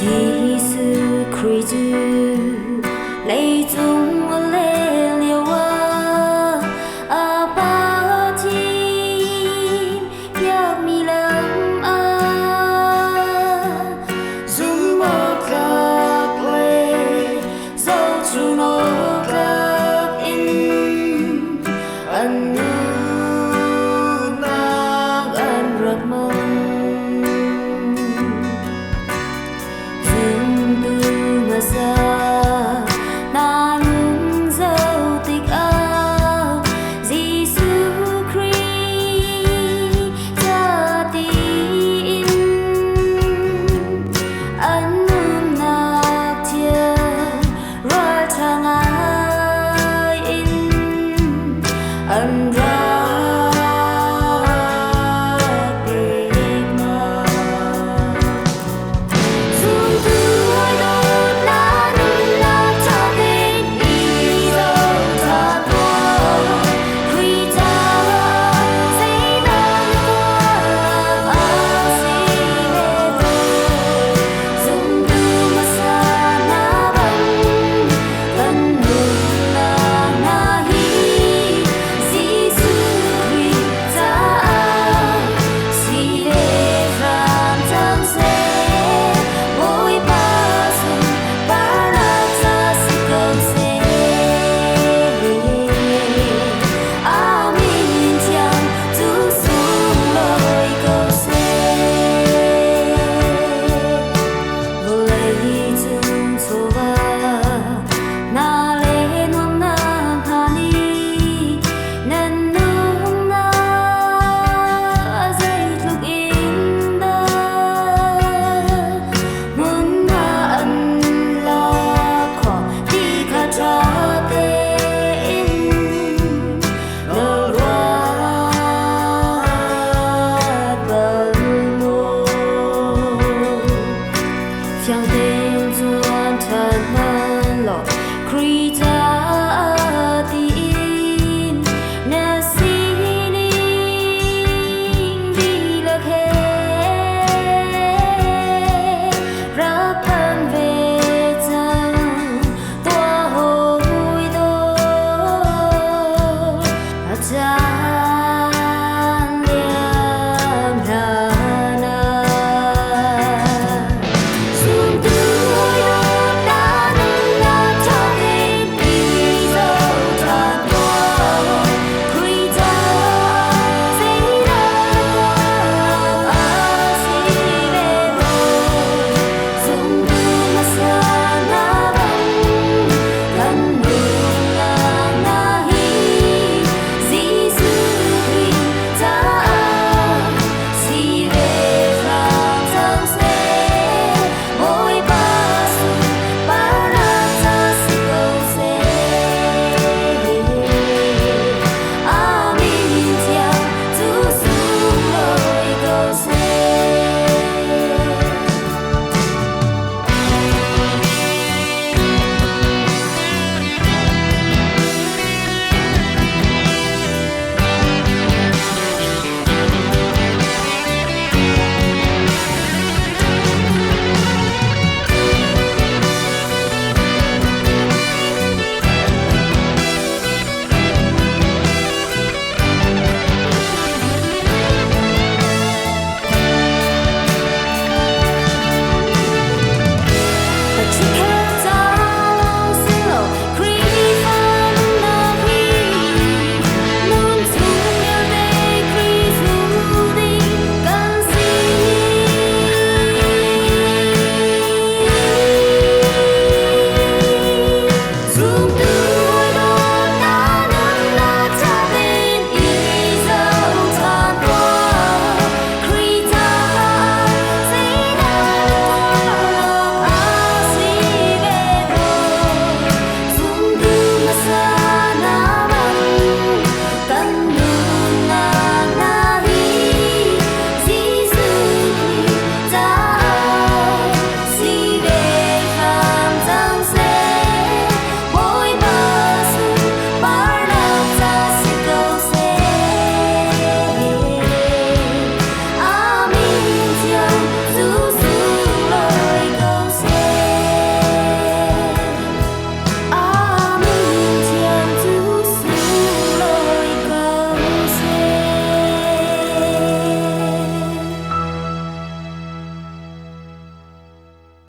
Jesuh Khrih cu leicung a len lioah a Pa thim piakmi lam ah zumhawktlak le zohchunhawktlak in an nunnak an rak hman. Zumtu hmasa hna nun zoh tikah Jesuh Khrih ca tiin an nunnak thiang ralṭha ngai in an rak pek hna. Zumtu dawtnak nunnak ṭha tein i zohṭha tuah. Khrih caah zeidah na tuah a si ve tawn. Zumtu hmasa hna bang kan nunnak hna hi Jesuh Khrih caah si ve hram cang seh. Bawipa sunparnak ca si ko seh. Amin thiang cu sunglawi ko seh. Vawlei cung chawva na le nuamnak hna nih nan nunnak zeitluk in dah hmunhma an lak khawh ti kha ṭha tein na ruat bal maw? Fiang tein cuan ṭhan hmanh law Khrih